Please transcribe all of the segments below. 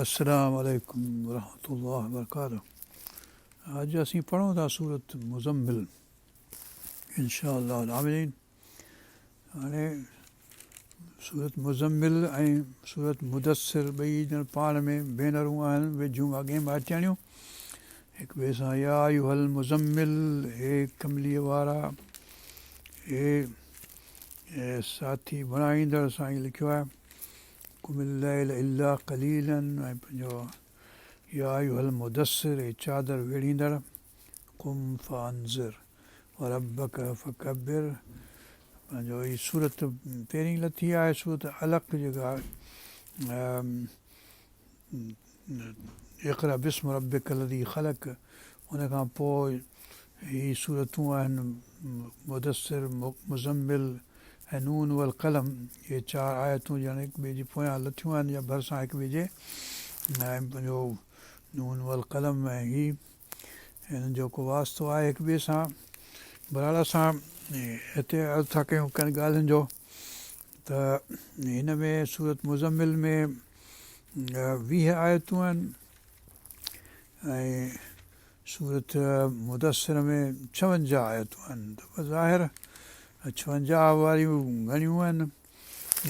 السلام عليڪم ورحمة الله وبرڪاته اڄ اسين پڙهون ٿا سورت مزمل انشاء الله العاملين هاڻي سورت مزمل ۽ سورت مدثر ٻئي ڄڻ پاڻ ۾ ڀينرون آهن ويجهيون اڳي مائٽياڻيون هڪ ٻئي سان يا ايها المزمل هي ڪمليء وارا هي ساٿي بڻائيندڙ سائين لکيو آهي قم الليل الا قليلا ۽ پنهنجو يا ايها المدثر اي چادر ويڙهيندڙ قم فانذر وربک فڪبر پنهنجو هي سورت پهرين لٿي آهي سورت علق جيڪا اقرا بسم ربک الذي خلق ان کان پوء هي سورتون آهن مدثر، مزمل ۽ نون والقلم اهي چار آيتون ڄڻ هڪ ٻئي جي پويان لٿيون آهن يا ڀرسان هڪ ٻئي جي ۽ پنهنجو نون والقلم ۽ هي هنن جو ڪو واسطو آهي هڪ ٻئي سان بهرحال اسان هتي عرض ٿا ڪيون ڪن ڳالهين جو ته هن ۾ سورت مزمل ۾ 20 آيتون آهن ۽ سورت مدثر ۾ 56 آيتون آهن ته بظاهر 56 واريون گهڻيون آهن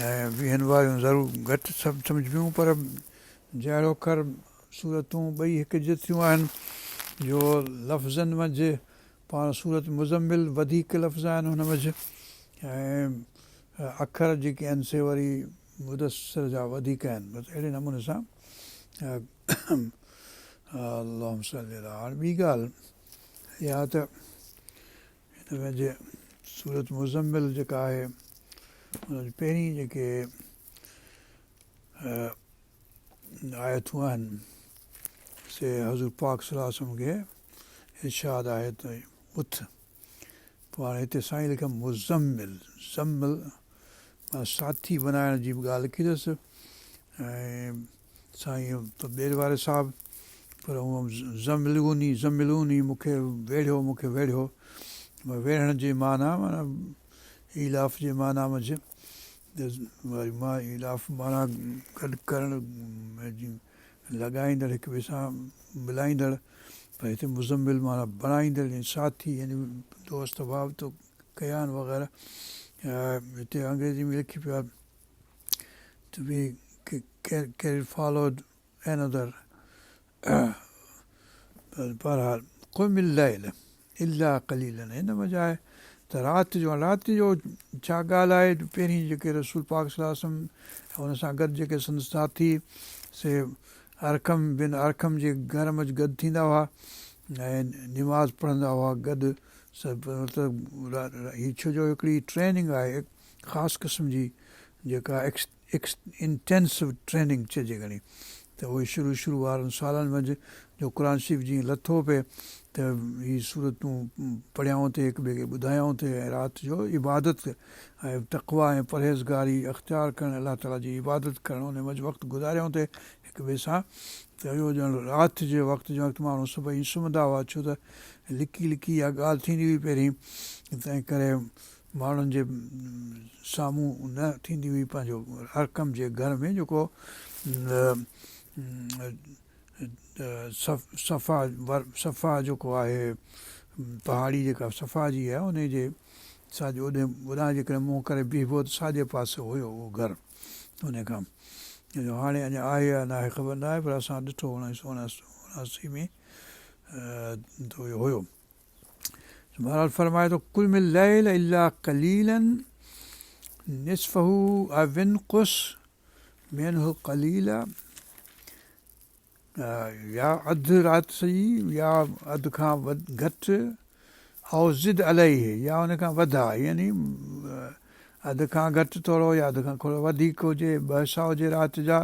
۽ ويهن واريون ضرور گهٽ سمجهبيون پر جهڙوڪر سورتون ٻئي هڪ جيتريون آهن جو لفظن منجهه پاڻ سورت مزمل وڌيڪ لفظ آهن هن منجهه ۽ اکر جيڪي آهن سي وري مدثر جا وڌيڪ آهن بس اهڙي نموني سان اللهم صل علي هاڻي ٻي ڳالهه اها ته هن ۾ جي سورت مزمل جيڪا آهي ان جي پهرين جيڪي آيتون آهن سي حضور پاڪ صلي الله عليه وسلم کي ارشاد آهي ته اٿ پوء هاڻي هتي سائين لکيو مزمل زمل معنيٰ ساٿي بنائڻ جي به ڳالهه لکي اٿس ۽ سائين ٻير واري صاحب پر هو زملوني زملوني مون کي ويڙهيو مون کي ويڙهيو ويڙهڻ جي معنيٰ معنيٰ ايلاف جي معنيٰ منجهه وري مان ايلاف معنيٰ گڏ ڪرڻ لڳائيندڙ هڪ ٻئي سان ملائيندڙ پر هتي مزمل معنيٰ بڻائيندڙ يعني ساٿي يعني دوست احباب تو ڪيان وغيره هتي انگريزي ۾ لکي پيو آهي to be carried followed another بهرحال قم الليل الا قليلا هن منجهه آهي ته رات جو رات جو ڇا ڳالهه آهي پهرين جيڪي رسول پاڪ صلي الله عليه وسلم ان سان گڏ جيڪي سندس ساٿي سي ارقم بن ارقم جي گهر منجهه گڏ ٿيندا هئا ۽ نماز پڙهندا هئا گڏ سڀ مطلب هي ڇو جو هڪڙي ٽريننگ آهي خاص قسم جي جيڪا انٽينسو ٽريننگ چئجي کڻي ته اهي شروع شروع وارن سالن منجهه جو قرآن شريف جيئن لٿو پئي ته هي سورتون پڙهيائون ٿي هڪ ٻئي کي ٻڌايائون ٿي ۽ رات جو عبادت ۽ تقويٰ ۽ پرهيزگاري اختيار ڪرڻ الله تعاليٰ جي عبادت ڪرڻ ان منجهه وقت گذاريائون ٿي هڪ ٻئي سان ته اهو ڄڻ رات جي وقت جنهن وقت ماڻهو سڀئي سمهندا هئا ڇو ته لڪي لڪي اها ڳالهه ٿيندي هئي پهرين تنهن ڪري ماڻهن جي سامهون نه ٿيندي هئي پنهنجو ارقم جي گهر ۾ جيڪو صفا صفا جيڪو آهي پهاڙي جيڪا صفا جي آهي ان جي ساڄي اوڏي اوڏانهن جيڪڏهن منهن ڪري بيهبو ته ساڄي پاسي هيو اهو گهر ان کان جو هاڻي اڃا آهي يا ناهي خبر ناهي پر اسان ڏٺو اڻويهه سو 79 ۾ ته اهو هيو بهرحال فرمائي ٿو قم الليل الا قليلا نصفه او انقص منه قليلا يا اڌ رات سڄي يا اڌ کان گهٽ او زد عليه يا ان کان وڌاء يعني اڌ کان گهٽ ٿورو يا اڌ کان ٿورو وڌيڪ هجي ٻه حصا هجي رات جا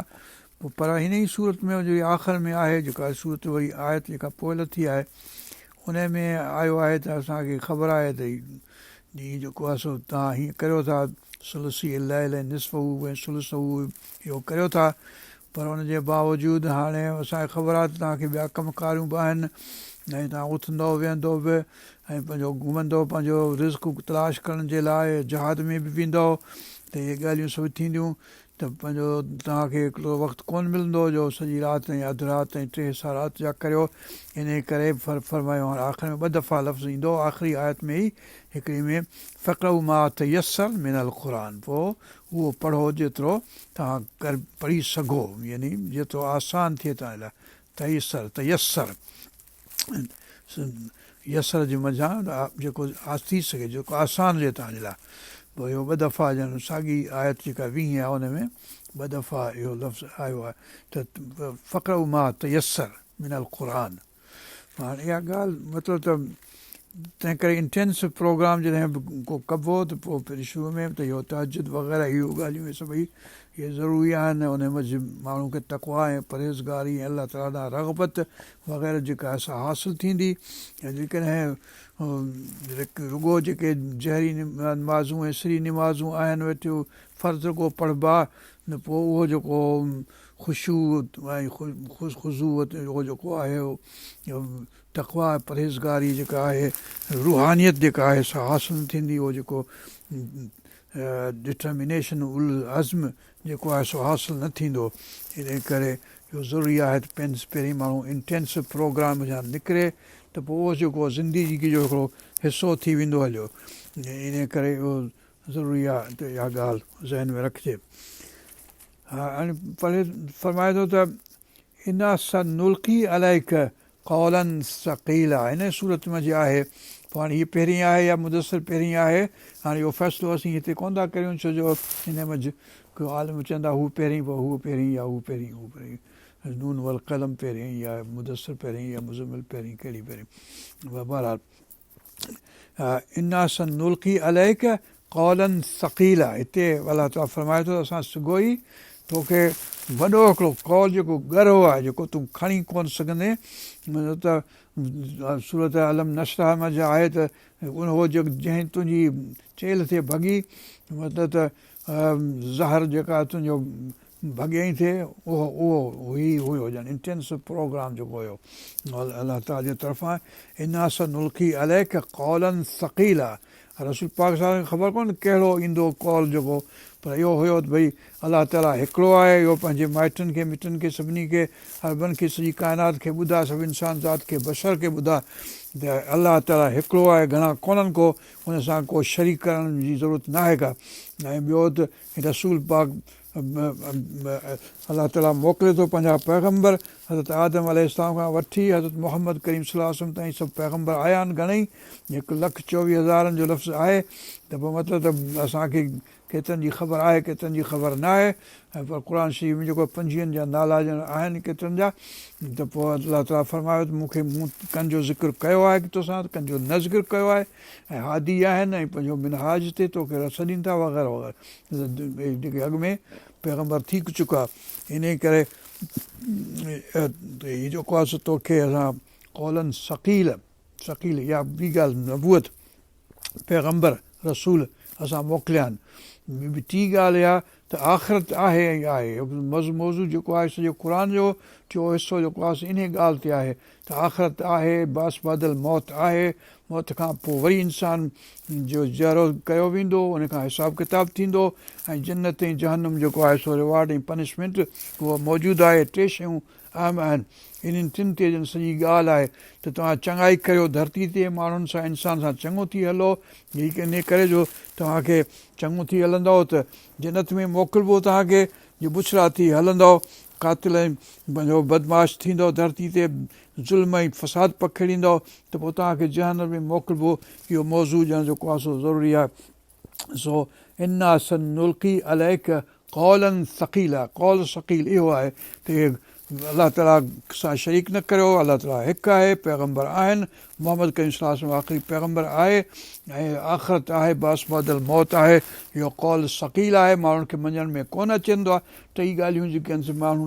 پوء پر هن ئي سورت ۾ جو آخر ۾ آهي جيڪا سورت وري آيت جيڪا پوء لٿي آهي ان ۾ آيو آهي ته اسان کي خبر آهي ته هي جيڪو آهي سو توهان هيئن ڪريو ٿا ثلثي الليل ۽ نصفه ۽ ثلثه اهو ڪريو ٿا پر ان جي باوجود هاڻي اسان کي خبر آهي ته توهان کي ٻيا ڪم ڪاريون به آهن ۽ توهان اٿندؤ ويهندؤ به ۽ پنهنجو گهمندؤ پنهنجو رزق تلاش ڪرڻ جي لاء جهاد ۾ به ويندؤ ته اهي ڳالهيون سڀ ٿينديون. ته پنهنجو توهان کي هڪڙو وقت ڪونه ملندو جو سڄي رات ۽ اڌ رات ۽ ٽي حصا رات جا ڪريو انهي ڪري فرمايو هاڻ آخر ۾ ٻه دفعا لفظ ايندو آخري آيت ۾ ئي هڪڙي ۾ فاقرؤ ما تيسر من القرآن پوء اهو پڙهو جيترو توهان پڙهي سگهو يعني جيترو آسان ٿئي توهان جي لاء تيسر تيسر يسر جي منجهان جيڪو ٿي سگهي جيڪو آسان هجي توهان جي لاء پوء اهو ٻه دفعا ڄڻ ساڳي آيت جيڪا ويهين آهي ان ۾ ٻه دفعا اهو لفظ آيو آهي ته فاقرؤ ما تيسر من القرآن هاڻ اها ڳالهه مطلب ته تنهن ڪري انٽينسو پروگرام جڏهن به ڪو ڪبو ته پوء پهرين شروع ۾ ته اهو تهجد وغيره اهو ڳالهيون اهي سڀئي اهي ضروري آهن ۽ ان منجهه ماڻهو کي تقويٰ ۽ پرهيزگاري ۽ الله تعاليٰ ڏانهن رغبت وغيره جيڪا آهي سا حاصل ٿيندي ۽ جيڪڏهن رڳو جيڪي جهري نمازون ۽ سري نمازون آهن ويٺيون فرض رڳو پڙهبا ته پوء اهو جيڪو خشوع ۽ خضوع اهو جيڪو آهي تقويٰ ۽ پرهيزگاري جيڪا آهي روحانيت جيڪا آهي سا حاصل نه ٿيندي اهو جيڪو ڊٽرمينيشن العزم جيڪو آهي سو حاصل نه ٿيندو انهي ڪري اهو ضروري آهي ته پهرين ماڻهو انٽينسو پروگرام منجهان نڪري ته پوء اهو جيڪو زندگي جو هڪڙو حصو ٿي ويندو هليو انهي ڪري اهو ضروري آهي ته اها ڳالهه ذهن ۾ رکجي. هاڻي پڙهي فرمائي ٿو ته انا سنلقي عليڪ قولا ثقيلا هن سورت منجهه آهي پوء هاڻي هيء پهرين آهي يا مدثر پهرين آهي هاڻي اهو فيصلو اسين هتي ڪونه ٿا ڪريون ڇو جو هن منجهه ڪو عالم چوندا هو پهرين پوء هو پهرين يا هو پهرين هو پهرين نون والقلم پهرين يا مدثر پهرين يا مزمل پهرين ڪهڙي پهرين بهرحال انا سنلقي عليڪ قولا ثقيلا هتي الله تعالي فرمائي ٿو ته اسان سگهو ئي توکي وڏو هڪڙو قول جيڪو ڳرو آهي جيڪو تون کڻي ڪونه سگهندين مطلب ته سورت الم نشرح منجهه آهي ته هو جنهن تنهنجي چيلهه ٿئي ڀڳي مطلب ته زهر جيڪا تنهنجو ڀڳيائين ٿي اهو اهو هي هيو ڄڻ انٽينسو پروگرام جيڪو هيو الله تعالي جي طرفان انا سنلقي عليڪ قولا ثقيلا رسول پاڪ صلي الله عليه وسلم کي خبر ڪونه ڪهڙو ايندو قول جيڪو پر اهو هيو ته ڀئي الله تعالي هڪڙو آهي اهو پنهنجي مائٽن کي مٽن کي سڀني کي عربن کي سڄي ڪائنات کي ٻڌاء سڀ انسان ذات کي بشر کي ٻڌاء ته الله تعالي هڪڙو آهي گهڻا ڪونهن ڪو ان سان ڪو شريڪ ڪرڻ جي ضرورت ناهي ڪا ۽ ٻيو ته رسول پاڪ الله تعاليٰ موڪلي ٿو پنهنجا پيغمبر حضرت آدم عليه السلام کان وٺي حضرت محمد ڪريم صلي الله عليه وسلم تائين سڀ پيغمبر آيا آهن گهڻئي هڪ لک چوويهه هزارن جو لفظ آهي ته پوء مطلب ته اسان کي ڪيترن جي خبر آهي ڪيترن جي خبر نه آهي ۽ پر قرآن شريف ۾ جيڪو پنجويهن جا نالا ڄڻ آهن ڪيترن جا ته پوء الله تعاليٰ فرمايو ته مون کي مون ڪن جو ذڪر ڪيو آهي توسان ڪن جو نه ذڪر ڪيو آهي ۽ هادي آهن ۽ پنهنجو منهاج تي توکي سڏين ٿا وغيره وغيره جيڪي اڳ ۾ پيغمبر ٿي چڪا انهي ڪري هي جيڪو آهي سو توکي اسان قولا ثقيل ثقيل يا ٻي ڳالهه نبوت پيغمبر رسول اسان موڪليا آهن ٽين ڳالهه اها ته آخرت آهي ۽ آهي موضوع جيڪو آهي سڄو قرآن جو ٽيون حصو جيڪو آهي سو انهي ڳالهه تي آهي ته آخرت آهي، بعث بعد الموت آهي، موت کان پوء وري انسان جو جيئرو ڪيو ويندو، ان کان حساب ڪتاب ٿيندو ۽ جنت ۽ جهنم جيڪو آهي سو ريوارڊ ۽ پنشمينٽ اهو موجود آهي، ٽي شيون اهم آهن، انهن ٽن تي ڄڻ سڄي ڳالهه آهي ته توهان چڱائي ڪريو ڌرتي تي ماڻهن سان انسان سان چڱو ٿي هلو، هي انهي ڪري جو توهان کي چڱو ٿي هلندؤ ته جنت ۾ موڪلبو توهان کي، جي بڇڙا ٿي هلندؤ، قاتل ۽ پنهنجو بدمعاش ٿيندؤ، ڌرتي تي ظلم ۽ فساد پکيڙيندؤ ته پوء توهان کي جهنم ۾ موڪلبو. اهو موضوع ڄڻ جيڪو آهي سو ضروري آهي. سو انا سنلقي عليڪ قولا ثقيلا قول ثقيل اهو آهي ته اهي الله تعاليٰ سان شريڪ نه ڪريو، الله تعاليٰ هڪ آهي، پيغمبر آهن، محمد ڪريم صلي الله عليه وسلم آخري پيغمبر آهي ۽ آخرت آهي، بعث بعد الموت آهي، اهو قول ثقيل آهي، ماڻهن کي مڃڻ ۾ ڪونه اچندو آهي، ٽئي ڳالهيون جيڪي آهن سي ماڻهو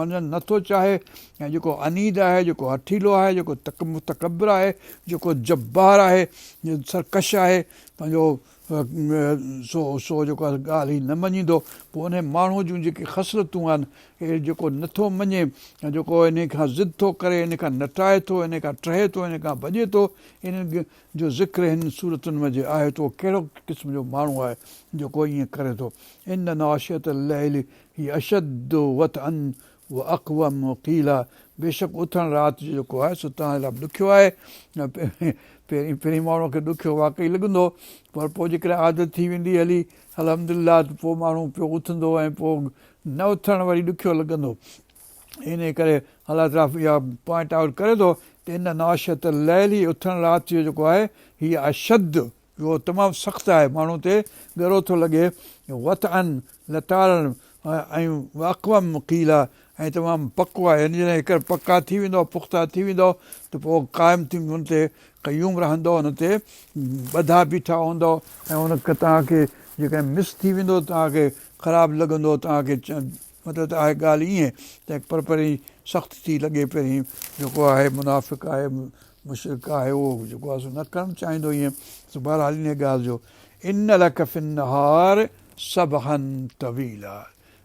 مڃڻ نه ٿو چاهي ۽ جيڪو عنيد آهي، جيڪو هٺيلو آهي، جيڪو متڪبر آهي، جيڪو جبار آهي، سرڪش آهي، پنهنجو سو سو جيڪو آهي ڳالهه هي نه مڃيندو پوء انهي ماڻهوء جون جيڪي خصلتون آهن اهي جيڪو نه ٿو مڃي ۽ جيڪو انهي کان ضد ٿو ڪري انهي کان نٽائي ٿو انهي کان ٽهي ٿو انهي کان ڀڄي ٿو انهن جو ذڪر هن سورتن ۾ جي آهي ته اهو ڪهڙو قسم جو ماڻهو آهي جيڪو ائين ڪري ٿو ان ناشئة الليل هي اشد وطئا و اقوم قيلا بيشڪ اٿڻ رات جو جيڪو آهي سو توهان لاء ڏکيو آهي. پهرين پهرين ماڻهوء کي ڏکيو واقعي لڳندو پر پوء جيڪڏهن عادت ٿي ويندي هلي الحمدلله ته پوء ماڻهو پيو اٿندو ۽ پوء نه اٿڻ وري ڏکيو لڳندو. انهيء ڪري الله تعاليٰ اها پوائنٽ آئوٽ ڪري ٿو ته ان ناشئة الليل هي اٿڻ رات جو جيڪو آهي هي اشد اهو تمام سخت آهي، ماڻهو تي ڳرو ٿو لڳي، وطئا لتاڙڻ ۽ واقوم قيلا ۽ تمام پڪو آهي يعني جڏهن هيڪر پڪا ٿي ويندؤ، پختا ٿي ويندؤ ته پوء قائم ٿي ان تي قيوم رهندؤ، ان تي ٻڌا بيٺا هوندؤ ۽ ان توهان کي جيڪڏهن مس ٿي ويندو ته توهان کي خراب لڳندو، توهان کي مطلب ته آهي ڳالهه ائين ته پر پهرين سخت ٿي لڳي پهرين جيڪو آهي منافق آهي مشرڪ آهي اهو جيڪو آهي سو نه ڪرڻ چاهيندو ائين سو بهرحال انهيء ڳالهه جو ان لک في النهار سبحا طويلا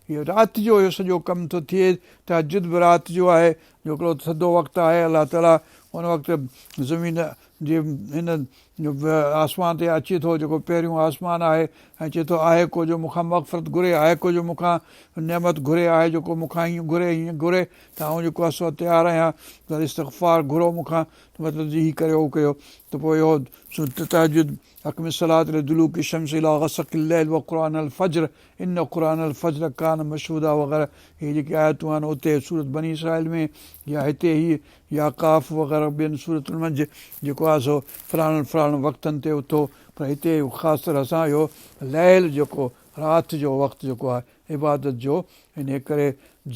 اهو رات جو اهو سڄو ڪم ٿو ٿئي تهجد به رات جو آهي جو هڪڙو ٿڌو وقت آهي الله تعاليٰ ان وقت زمين جي هن آسمان تي اچي ٿو جيڪو پهريون آسمان آهي ۽ چئي ٿو آهي ڪو جو مون کان مغفرت گهري آهي ڪو جو مون کان نعمت گهري آهي جيڪو مون کان هيئن گهري هيئن گهري ته آئون جيڪو آهي سو تيار آهيان ته استغفار گهرو مون کان ته مطلب جي هي ڪريو هو ڪريو ته پوء اهو تهجد اقم الصلاة لدلوڪ الشمس الي غسق الليل وقرآن الفجر ان قرآن الفجر ڪان مشهودا وغيره هي جيڪي آيتون آهن اتي سورت بني اسرائيل ۾ يا هتي هي يا قاف وغيره ٻين سورتن منجهه جيڪو آهي سو فلاڻن فلاڻن وقتن تي اٿو پر هتي خاص طرح سان اهو ليل جيڪو رات جو وقت جيڪو آهي عبادت جو انهيء ڪري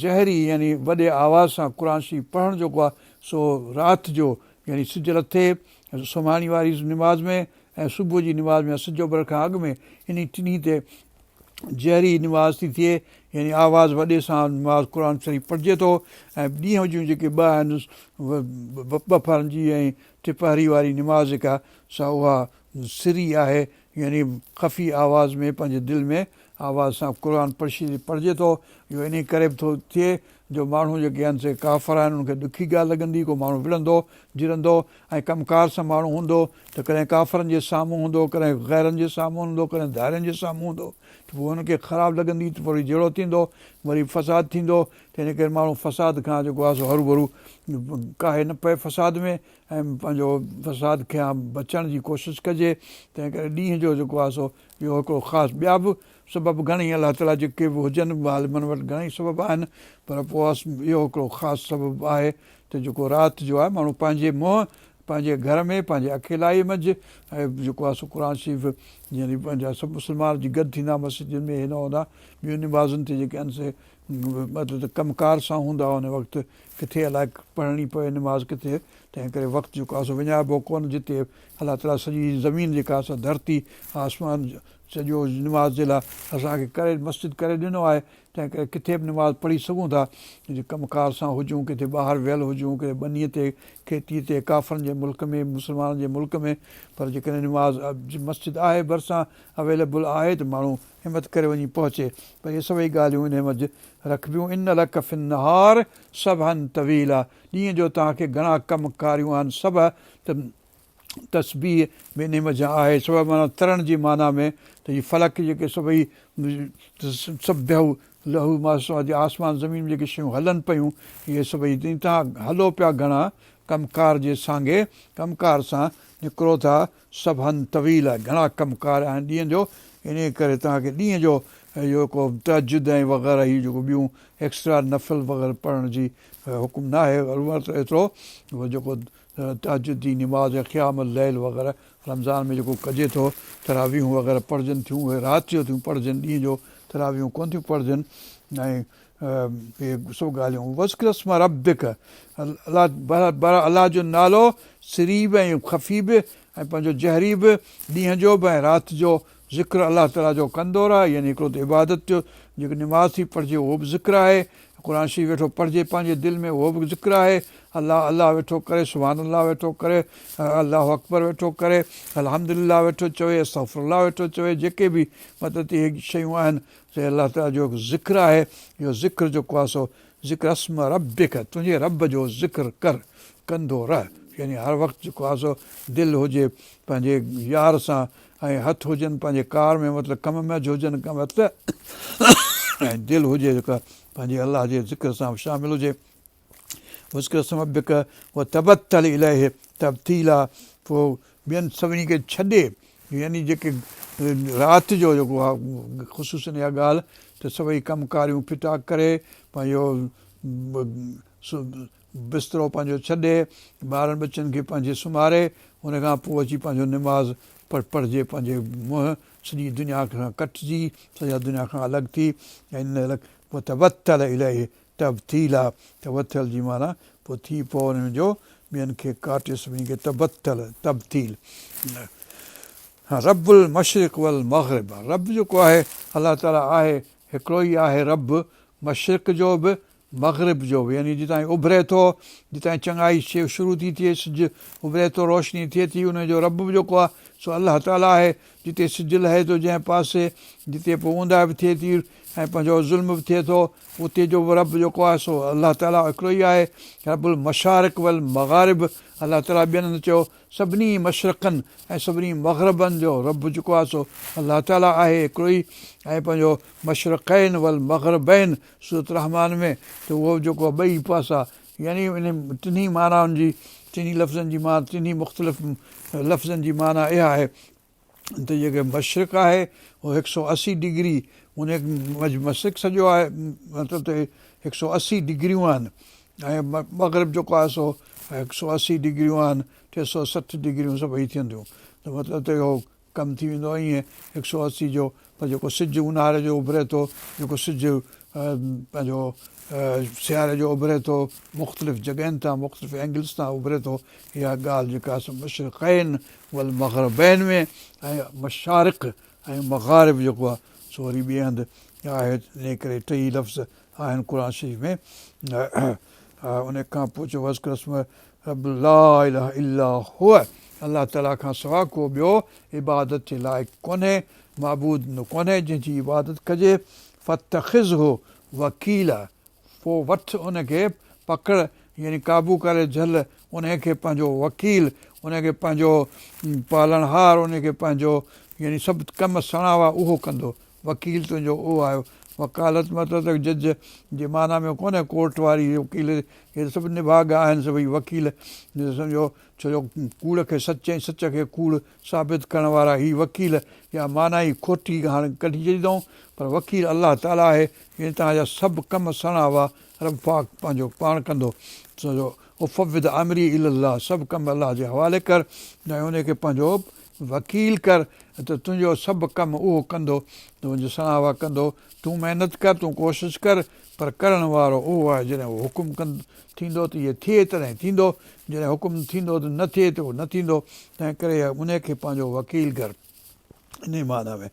جهري يعني وڏي آواز سان قرآن شريف پڙهڻ جيڪو آهي سو رات جو يعني سج لٿي سمهاڻي واري نماز ۾ ۽ صبح جي نماز ۾ سج اڀرڻ کان اڳ ۾ انهي ٽنهي تي جهري نماز ٿي ٿئي يعني آواز وڏي سان نماز قرآن شريف پڙهجي ٿو ۽ ڏينهن جون جيڪي ٻه آهن ٻپهرن جي ۽ ٽپهري واري نماز جيڪا سا اها سري آهي يعني خفي آواز ۾ پنهنجي دل ۾ آواز سان قرآن پڙهجي ٿو. اهو انهي ڪري به ٿو ٿئي جو ماڻهو جيڪي آهن سي ڪافر آهن انهن کي ڏکي ڳالهه لڳندي ڪو ماڻهو وڙهندو جهيڙندو ۽ ڪم ڪار سان ماڻهو هوندو ته ڪڏهن ڪافرن جي سامهون هوندو ڪڏهن غيرن جي سامهون هوندو ڪڏهن ڌارين جي سامهون هوندو ته پوء هن کي خراب لڳندي ته وري جهيڙو ٿيندو وري فساد ٿيندو ته ان ڪري ماڻهو فساد کان جيڪو آهي سو هروڀرو ڪاهي نه پئي فساد ۾ ۽ پنهنجو فساد کان بچڻ جي ڪوشش ڪجي، تنهن ڪري ڏينهن جو جيڪو آهي سو اهو هڪڙو خاص ٻيا به سبب گهڻئي الله تعاليٰ جيڪي به هجن عالمن وٽ گهڻئي سبب آهن پر پوء اهو هڪڙو خاص سبب آهي ته جيڪو رات جو آهي ماڻهو پنهنجي منهن پنهنجي گهر ۾ پنهنجي اڪيلائي منجهه ۽ جيڪو آهي سو قرآن شريف يعني پنهنجا سڀ مسلمان جي گڏ ٿيندا مسجدن ۾ هن هوندا ٻيون نمازن تي جيڪي آهن سي مطلب ته ڪم ڪار سان هوندا ان وقت ڪٿي الائي پڙهڻي پوي نماز ڪٿي تنهن ڪري وقت جيڪو آهي سو وڃائبو ڪونه جتي الله تعاليٰ سڄي زمين جيڪا آهي سا ڌرتي آسمان سڄو نماز جي لاء اسان کي ڪري مسجد ڪري ڏنو آهي تنهن ڪري ڪٿي به نماز پڙهي سگهون ٿا جي ڪم ڪار سان هجون ڪٿي ٻاهر ويل هجون ڪٿي ٻنيء تي کيتي تي ڪافرن جي ملڪ ۾ مسلمانن جي ملڪ ۾ پر جيڪڏهن نماز مسجد آهي ڀرسان اويليبل آهي ته ماڻهو همت ڪري وڃي پهچي پر اهي سڀئي ڳالهيون انهيء منجهه رکبيون ان لک في النهار سبحا طويلا ڏينهن جو توهان کي گهڻا ڪم ڪاريون آهن سبح ته تسبيح به انهيء منجهان آهي سبح معنيٰ ترڻ جي معنيٰ ۾ ته هي فلڪ جيڪي سڀئي سبح له ما في السماوات آسمان زمين ۾ جيڪي شيون هلن پيون اهي سڀئي توهان هلو پيا گهڻا ڪم ڪار جي سانگي ڪم ڪار سان نڪرو ٿا سبحا طويلا گهڻا ڪم ڪار آهن ڏينهن جو انهيء ڪري توهان کي ڏينهن جو اهو ڪو تهجد ۽ وغيره هي جيڪو ٻيون ايڪسٽرا نفل وغيره پڙهڻ جي حڪم ناهي البت ايترو جيڪو تهجد جي نماز يا قيام الليل وغيره رمضان ۾ جيڪو ڪجي ٿو تراويحون وغيره پڙهجن ٿيون اهي رات جو ٿيون پڙهجن ڏينهن جو تراويحون ڪونه ٿيون پڙهجن ۽ اهي سڀ ڳالهيون واذڪر اسم ربک الله الله جو نالو سري به ۽ خفي به ۽ پنهنجو جهري به ڏينهن جو به ۽ رات جو ذڪر الله تعاليٰ جو ڪندو رهه يعني هڪڙو ته عبادت جو جيڪو نماز ٿي پڙهجي اهو به ذڪر آهي. قرآن شريف ويٺو پڙهجي پنهنجي دل ۾ اهو به ذڪر آهي، الله الله ويٺو ڪري، سبحان الله ويٺو ڪري، الله اڪبر ويٺو ڪري، الحمد لله ويٺو چوي، استغفر الله ويٺو چوي، جيڪي به مطلب ته اهي شيون آهن سي الله تعاليٰ جو هڪ ذڪر آهي، اهو ذڪر جيڪو آهي سو ذڪر اسم ربک تنهنجي رب جو ذڪر ڪر، ڪندو رهه يعني هر وقت جيڪو آهي سو دل هجي پنهنجي يار سان ۽ هٿ هجن پنهنجي ڪار ۾ مطلب ڪم ۾ هجن هٿ ۽ دل هجي جيڪا پنهنجي الله جي ذڪر سان شامل هجي واذڪر اسم ربک وتبتل اليه تبتيلا پوء ٻين سڀني کي ڇڏي يعني جيڪي رات جو جيڪو آهي خصوصن اها ڳالهه ته سڀئي ڪم ڪاريون ڦٽا ڪري پنهنجو بسترو پنهنجو ڇڏي، ٻارن ٻچن کي پنهنجي سمهاري، ان کان پوء اچي پنهنجو نماز پڙهجي پنهنجي منهن سڄي دنيا کان ڪٽجي، سڄا دنيا کان الڳ ٿي ۽ وتبتل اليه تبتيلا تبتل جي معنيٰ پوء ٿي پئو ان جو ٻين کي ڪاٽي سڀني کي تبتل تبتيل رب المشرق والمغرب رب جيڪو آهي الله تعاليٰ آهي هڪڙو ئي آهي رب مشرق جو به مغرب جو به يعني جتان هي اڀري ٿو، جتان چڱائي شروع ٿي ٿئي، سج اڀري ٿو، روشني ٿئي ٿي، ان جو رب به جيڪو آهي سو الله تعاليٰ آهي، جتي سج لهي ٿو جنهن پاسي، جتي پوء اونداهه به ٿئي ٿي ۽ پنهنجو ظلم به ٿئي ٿو، اتي جو به رب جيڪو آهي سو الله تعاليٰ هڪڙو ئي آهي، رب المشارق والمغارب الله تعاليٰ ٻين هنڌ چيو سڀني مشرقن ۽ سڀني مغربن جو رب جيڪو آهي سو الله تعاليٰ آهي هڪڙو ئي ۽ پنهنجو مشرقين والمغربين سورة الرحمان ۾ ته اهو جيڪو آهي ٻئي پاسا يعني انهن ٽنهي معنائن جي ٽنهي لفظن جي معنيٰ ٽنهي مختلف لفظن جي معنيٰ اها آهي ته جيڪي مشرق آهي اهو هڪ سو 80 ڊگري ان مشرق سڄو آهي مطلب ته هڪ سو 80 ڊگريون آهن ۽ مغرب جيڪو آهي سو هڪ سو 80 ڊگريون آهن 360 ڊگريون سڀئي ٿينديون ته مطلب ته اهو ڪم ٿي ويندو ائين هڪ سو 80 جو پر جيڪو سج اونهاري جو اڀري ٿو جيڪو سج پنهنجو سياري جو اڀري ٿو مختلف جڳهين تان مختلف اينگلز تان اڀري ٿو اها ڳالهه جيڪا سو مشرقين والمغربين ۾ ۽ مشارق ۽ مغارب جيڪو آهي سو وري ٻئي هنڌ آهي انهي ڪري ٽئي لفظ آهن قرآن شريف ۾ ان کان پوء چيو واذڪر اسم رب لا اله الا هو الله تعالي کان سوا ڪو ٻيو عبادت جي لائق ڪونهي، معبود ڪونهي جنهن جي عبادت ڪجي، فاتخذه وڪيلا پوء وٺ ان کي پڪڙ يعني قابو ڪري جهل انهي کي پنهنجو وڪيل انهي کي پنهنجو پالڻهار انهي کي پنهنجو يعني سڀ ڪم سڻاوا اهو ڪندو وڪيل تنهنجو اهو آهي. وڪالت مطلب ته جج جي معنيٰ ۾ ڪونهي ڪورٽ واري وڪيل اهي سڀ نڀاڳا آهن سڀئي وڪيل سمجهو ڇو جو ڪوڙ کي سچ ۽ سچ کي ڪوڙ ثابت ڪرڻ وارا هي وڪيل اها معنيٰ ئي کوٽي هاڻي ڪڍي ڇڏي اٿئون پر وڪيل الله تعاليٰ آهي يعني توهان جا سڀ ڪم سڻاوا رب پاڪ پنهنجو پاڻ ڪندو سو افوض امري الي الله سڀ ڪم الله جي حوالي ڪر ۽ ان کي پنهنجو وڪيل ڪر ته تنهنجو سڀ ڪم اهو ڪندو، تنهنجو سڻاوا ڪندو، تون محنت ڪر، تون ڪوشش ڪر، پر ڪرڻ وارو اهو آهي، جڏهن اهو حڪم ٿيندو ته اهي ٿئي تڏهن ٿيندو، جڏهن حڪم ٿيندو ته نه ٿئي ته اهو نه ٿيندو، تنهن ڪري انهي کي پنهنجو وڪيل ڪر. انهي معنيٰ ۾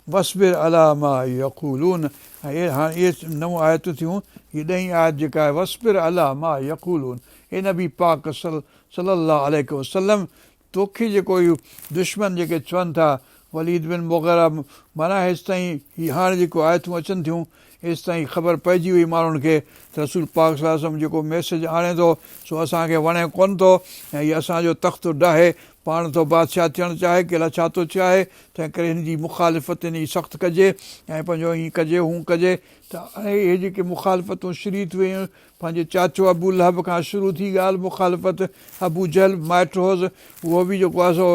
واصبر علي ما يقولون ۽ هاڻ اهي نو آيتون ٿيون، هيء ڏهين آيت جيڪا آهي واصبر علي ما يقولون اي نبي پاڪ صلّي الله عليه وسلّم توکي جيڪو اهي دشمن جيڪي چون ٿا، وليد بن مغيره، معنيٰ هيستائين هي هاڻ جيڪو آيتون اچن ٿيون، ايستائين خبر پئجي وئي ماڻهن کي ته رسول پاڪ صلي الله عليه وسلم جيڪو ميسيج آڻي ٿو سو اسان کي وڻي ڪونه ٿو ۽ هي اسان جو تخت ڊاهي پاڻ ٿو بادشاهه ٿيڻ چاهي ڪي الائي ڇا ٿو چاهي، تنهن ڪري هن جي مخالفت هن جي سخت ڪجي ۽ پنهنجو هيئن ڪجي هون ڪجي ته اهي جيڪي مخالفتون شروع ٿي ويون پنهنجي چاچو ابو لهب کان شروع ٿي ڳالهه مخالفت، ابو جهل به مائٽ هوس، اهو به جيڪو آهي سو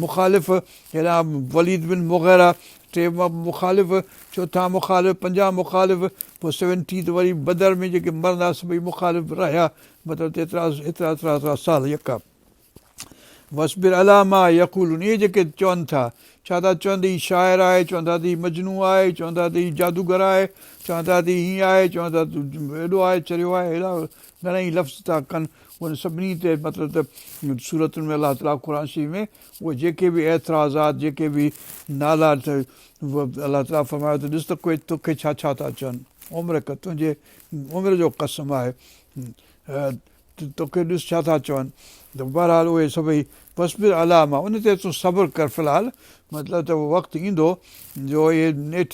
مخالف، هيڏانهن وليد بن مغيره ٽي مخالف، چوٿان مخالف، پنجان مخالف، پوء سيونٽي ته وري بدر ۾ جيڪي مرندا سڀئي مخالف رهيا، مطلب ته ايترا ايترا ايترا سال يڪا. واصبر علي ما يقولون اهي جيڪي چون ٿا، ڇا ٿا چون ته هي شاعر آهي، چون ٿا ته هي مجنون آهي، چون ٿا ته هي جادوگر آهي، چون ٿا ته هي هيئن آهي، چون ٿا ته هيڏو آهي، چريو آهي، اهڙا گهڻا ئي لفظ ٿا ڪن، انهن سڀني تي مطلب ته سورتن ۾ الله تعاليٰ قرآن شريف ۾ اهي جيڪي به اعتراضات جيڪي به نالا الله تعاليٰ فرمايو ته ڏس ته ڪوئي توکي ڇا ڇا ٿا چون. عمرڪ تنهنجي عمر جو قسم آهي توکي ڏس ڇا ٿا چون ته بهرحال اهي سڀئي واصبر عليٰ ما ان تي تون صبر ڪر في الحال مطلب ته وقت ايندو جو اهي نيٺ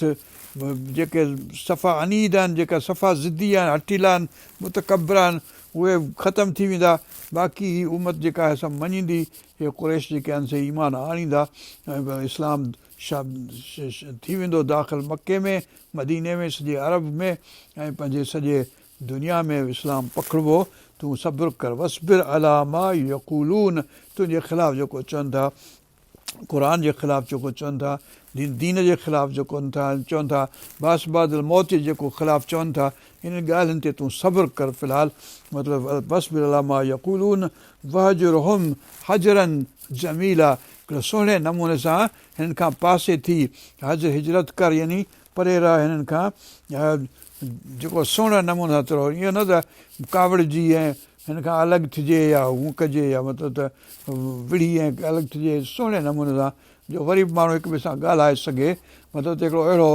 جيڪي صفا عنيد آهن جيڪا صفا ضدي آهن هٺيلا آهن متڪبر آهن اهي ختم ٿي ويندا باقي هي امت جيڪا آهي سا مڃيندي هي قريش جيڪي آهن سي ايمان آڻيندا ۽ اسلام ٿي ويندو داخل مڪي ۾ مديني ۾ سڄي عرب ۾ ۽ پنهنجي سڄي دنيا ۾ اسلام پکڙبو، تون صبر ڪر، واصبر علي ما يقولون تنهنجي خلاف جيڪو چون ٿا، قرآن جي خلاف جيڪو چون ٿا، دين جي خلاف جيڪو چون ٿا، بعث بعد الموت جي جيڪو خلاف چون ٿا، انهن ڳالهين تي تون صبر ڪر في الحال مطلب واصبر علي ما يقولون واهجرهم هجرا جميلا هڪڙي سهڻي نموني سان هنن کان پاسي ٿي هجر هجرت ڪر يعني پري رهه هنن کان جيڪو سهڻي نموني سان ٿورو ائين نه ته ڪاوڙجي ۽ هن کان الڳ ٿجي يا هون ڪجي يا مطلب ته وڙهي ۽ الڳ ٿجي سهڻي نموني سان جو وري به ماڻهو هڪ ٻئي سان ڳالهائي سگهي مطلب ته هڪڙو اهڙو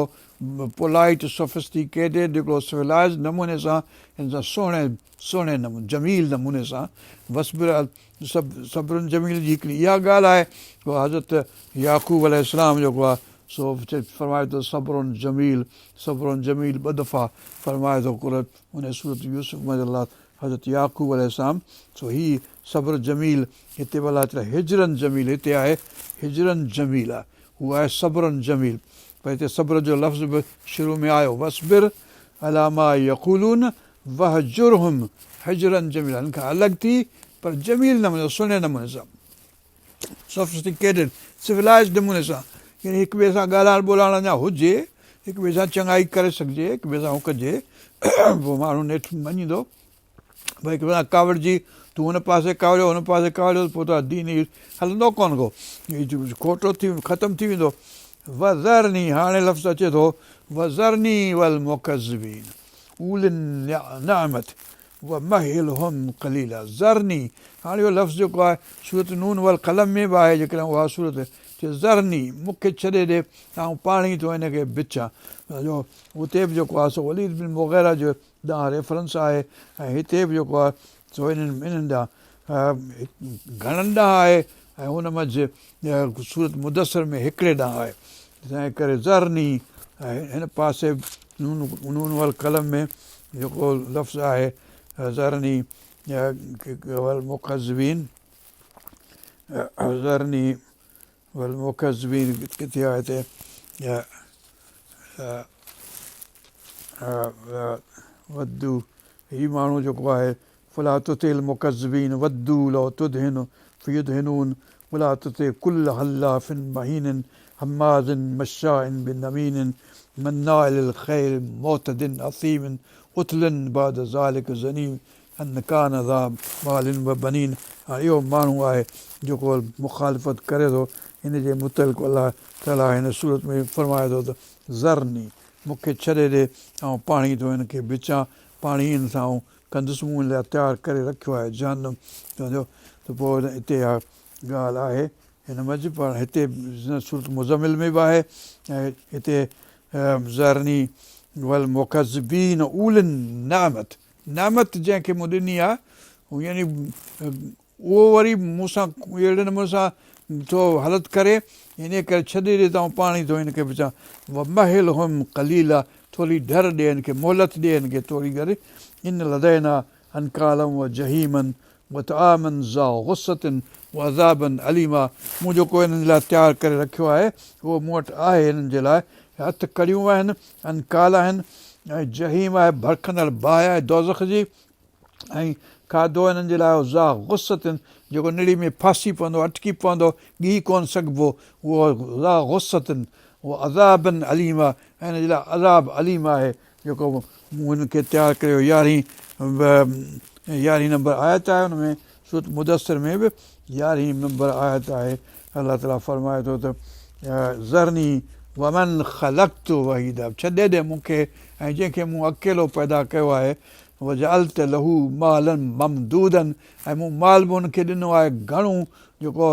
پولائيٽ سوفسٽيڪيٽيڊ هڪڙو سولائيزڊ نموني سان هن سان سهڻي سهڻي نموني جميل نموني سان واصبر صبر جميل جي هڪڙي اها ڳالهه آهي حضرت يعقوب عليه السلام جيڪو آهي سو فرمائي ٿو صبر جميل صبر جميل ٻه دفعا فرمائي ٿو قرآن ان سورت يوسف ۾ الله حضرت يعقوب عليه السلام سو هي صبر جميل هتي به الله تعالي هجرا جميل هتي آهي هجرا جميل آهي هو آهي صبر جميل پر هتي صبر جو لفظ به شروع ۾ آيو واصبر علي ما يقولون واهجرهم هجرا جميلا هن کان الڳ ٿي پر جميل نموني سهڻي نموني سان سوفسٽيڪيٽيڊ، سولائيزڊ نموني سان يعني هڪ ٻئي سان ڳالهائڻ ٻولهائڻ اڃا هجي، هڪ ٻئي سان چڱائي ڪري سگهجي، هڪ ٻئي سان هو ڪجي، پوء ماڻهو نيٺ مڃيندو. ڀئي هڪ ٻئي سان ڪاوڙجي، تون هن پاسي ڪاوڙيو، هن پاسي ڪاوڙيو ته پوء ته دين ئي هلندو ڪونه ڪو، کوٽو ٿي ختم ٿي ويندو. وذرني هاڻي لفظ اچي ٿو وذرني والمڪذبين اولي النعمت ومهلهم قليلا ذرني هاڻي اهو لفظ جيڪو آهي سورة نون والقلم ۾ به آهي جيڪڏهن اها سورت چي ذرني مون کي ڇڏي ڏي ته آئون پاڻ ئي ٿو هن کي بچان جو اتي به جيڪو آهي سو وليد بن مغيره جو ڏانهن ريفرنس آهي ۽ هتي به جيڪو آهي سو انهن انهن ڏانهن گهڻن ڏانهن آهي ۽ ان منجهه سورت مدثر ۾ هڪڙي ڏانهن آهي تنهن ڪري ذرني ۽ هن پاسي نون نون والقلم ۾ جيڪو لفظ آهي ذرني والمڪذبين ذرني والمڪذبين ڪٿي آهي هتي ودوا هي ماڻهو جيڪو آهي فلا تطع المڪذبين ودوا لو تدهن فيدهنون ولا تطع ڪل حلاف مهين هماز مشاء بنميم مناع للخير معتد اثيم عتل بعد ذلڪ زنيم ان ڪان ذا مال وبنين هاڻي اهو ماڻهو آهي جيڪو مخالفت ڪري ٿو ان جي متعلق الله تعالي هن سورت ۾ فرمائي ٿو ته ذرني مون کي ڇڏي ڏي آئون پاڻهي ٿو هن کي بچان پاڻهي هن سان آئون ڪندس مون ان لاء تيار ڪري رکيو آهي جهنم سمجهو ته پوء اتي اها ڳالهه آهي هن منجهه پر هتي سورت مزمل ۾ به آهي ۽ هتي ذرني والمڪذبين اولي النعمت نعمت جنهن کي مون ڏني آهي يعني اهو وري مون سان اهڙي نموني سان ٿو هلت ڪري، انهيء ڪري ڇڏي ڏي ته آئون پاڻ ئي ٿو هن کي بچان. ومهلهم قليلا ٿوري ڍر ڏي هن کي، مهلت ڏي هن کي ٿوري گهڻي. ان لدينا انڪالا وجحيما وطعاما ذا غصة وعذابا اليما مون جيڪو هنن جي لاء تيار ڪري رکيو آهي، اهو مون وٽ آهي هنن جي لاء هٿ ڪڙيون آهن، انڪال آهن ۽ جحيم آهي ڀڙڪندڙ باهه آهي دوزخ جي. ۽ کاڌو انهن جي لاء ذا غصة جيڪو نڙي ۾ ڦاسي پوندو، اٽڪي پوندو، ڳهي ڪونه سگهبو، اهو ذا غصة وعذابا اليما ۽ ان جي لاء عذاب اليم آهي جيڪو مون هنن کي تيار ڪيو يارهين يارهين نمبر آيت آهي ان ۾ سورت مدثر ۾ به يارهين نمبر آيت آهي الله تعالي فرمائي ٿو ته ذرني ومن خلقت وحيدا ڇڏي ڏي مون کي ۽ جنهن کي مون اڪيلو پيدا ڪيو آهي وجعلت له مالا ممدودا ۽ مون مال به ان کي ڏنو آهي گهڻو جيڪو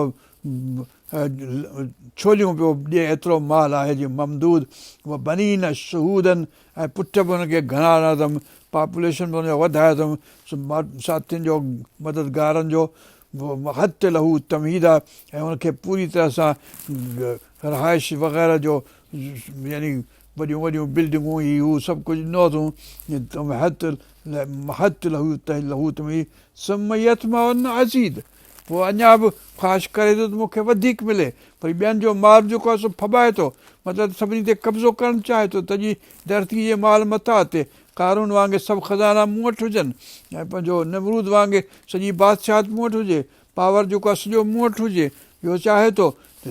ڇوليون پيو ڏئي ايترو مال آهي جي ممدود و بنين شهودا ۽ پٽ به هن کي گهڻا ڏنا اٿم پاپوليشن به هن جو وڌايو اٿم ساٿين جو مددگارن جو ومهدت له تمهيدا ۽ ان کي پوري طرح سان رهائش وغيره جو يعني وڏيون وڏيون بلڊنگون هي هو سڀ ڪجهه ڏنو اٿئون تمهدت مهدت له تمهيدا ثم يطمع ان ازيد پوء اڃا به خواهش ڪري ٿو ته مون کي وڌيڪ ملي. وري ٻين جو مال به جيڪو آهي سو ڦٻائي ٿو. مطلب ته سڀني تي قبضو ڪرڻ چاهي ٿو ته جي ڌرتيء جي مال متاع تي قارون وانگي سڀ خزانا مون وٽ هجن ۽ پنهنجو نمرود وانگي سڄي بادشاهت مون وٽ هجي، پاور جيڪو آهي سڄو مون وٽ هجي. اهو چاهي ٿو ته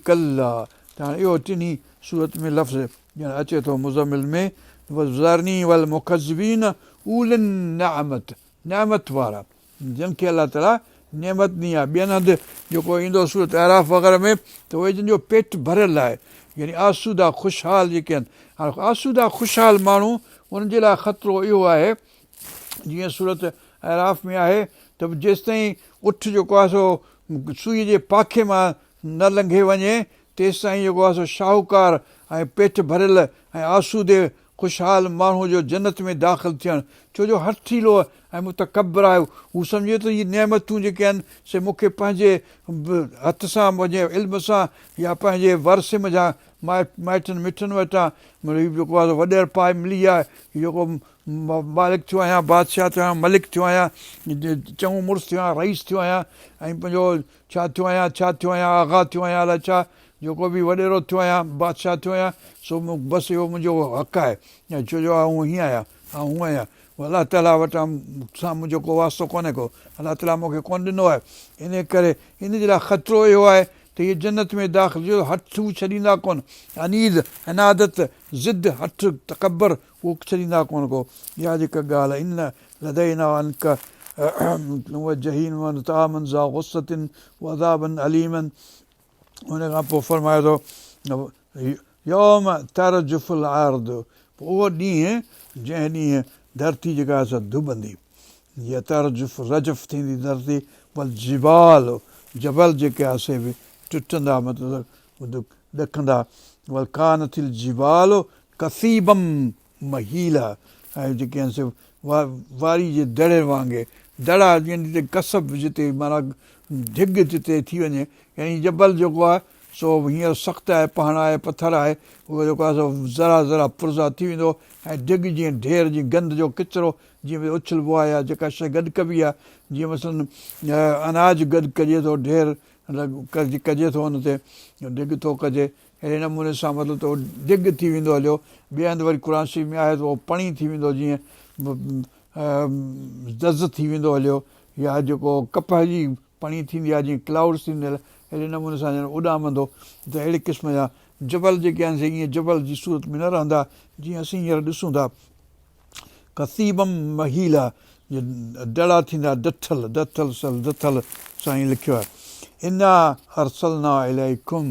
ڪلا ته هاڻي اهو ٽنهي صورت ۾ لفظ ڄڻ اچي ٿو مزمل ۾ ذرني والمڪذبين اولي النعمت نعمت وارا. جن کي الله تعاليٰ نعمت ڏني آهي. ٻين هنڌ جيڪو ايندو سورة اعراف وغيره ۾ ته اهي جن جو پيٽ ڀريل آهي يعني آسودا خوشحال جيڪي آهن. هاڻي آسودا خوشحال ماڻهو انهن جي لاء خطرو اهو آهي جيئن سورة اعراف ۾ آهي ته جيستائين اٺ جيڪو آهي سو سوئي جي پاکي مان نه لنگهي وڃي تيستائين جيڪو آهي سو شاهوڪار ۽ پيٽ ڀريل ۽ آسودي خوشحال ماڻهوء جو جنت ۾ داخل ٿيڻ، ڇو جو هٺيلو ۽ متڪبر آهي، هو سمجهي ٿو هي نعمتون جيڪي آهن سي مون کي پنهنجي هٿ سان، پنهنجي علم سان يا پنهنجي ورثي منجهان مائٽن مٽن وٽان هي جيڪو آهي سو وڏيرپائي ملي آهي، هي جيڪو مالڪ ٿيو آهيان، بادشاهه ٿيو آهيان، ملڪ ٿيو آهيان، چڱو مڙس ٿيو آهيان، رئيس ٿيو آهيان ۽ پنهنجو ڇا ٿيو آهيان، ڇا ٿيو آهيان، آغا ٿيو آهيان، الائي ڇا، جيڪو به وڏيرو ٿيو آهيان، بادشاهه ٿيو آهيان، سو بس اهو منهنجو حق آهي ۽ ڇو جو آئون هيئن آهيان، آئون هونئن آهيان. الله تعاليٰ وٽان سان منهنجو ڪو واسطو ڪونهي ڪو، الله تعاليٰ مون کي ڪونه ڏنو آهي. انهيء ڪري ان جي لاء خطرو اهو آهي ته اهي جنت ۾ داخل ٿيو هٺ هو ڇڏيندا ڪونه، عنيد، عنادت، ضد، هٺ، تڪبر، اهو ڇڏيندا ڪونه ڪو. اها جيڪا ڳالهه ان لدينا انڪالا وجحيما وطعاما ذا غصة وعذابا اليما ان کان پوء فرمائي ٿو يوم ترجف الارض پوء اهو ڏينهن جنهن ڏينهن ڌرتي جيڪا آهي سا ڌٻندي يا ترجف رجف ٿيندي ڌرتي والجبال جبل جيڪي آهي سي به ٽٽندا مطلب ڏڪندا وڪانت الجبال ڪثيبا مهيلا ۽ جيڪي آهن سي واري جي دڙي وانگي دڙا يعني جتي ڪثب جتي معنيٰ ڍڳ جتي ٿي وڃي يعني جبل جيڪو آهي سو هينئر سخت آهي پهڻ آهي پٿر آهي اهو جيڪو آهي سو ذرا ذرا پرزا ٿي ويندو ۽ ڍڳ جيئن ڍير جي گند جو ڪچرو جيئن اڇلبو آهي يا جيڪا شيء گڏ ڪبي آهي جيئن مثلاً اناج گڏ ڪجي ٿو ڍير ڪجي ٿو ان تي ڍڳ ٿو ڪجي اهڙي نموني سان مطلب ته اهو ڍڳ ٿي ويندو هليو. ٻئي هنڌ وري قرآن شريف ۾ آهي ته اهو پڻي ٿي ويندو جيئن دز ٿي ويندو هليو يا جيڪو ڪپهه جي پڻي ٿيندي آهي جيئن ڪلائوڊس ٿيندي آهن اهڙي نموني سان ڄڻ اڏامندو ته اهڙي قسم جا جبل جيڪي آهن سي ائين جبل جي صورت ۾ نه رهندا جيئن اسين هينئر ڏسون ٿا. ڪثيبا مهيلا دڙا ٿيندا ڊٿل ڊٿل سل ڊٿل سائين لکيو آهي انا ارسلنا اليڪم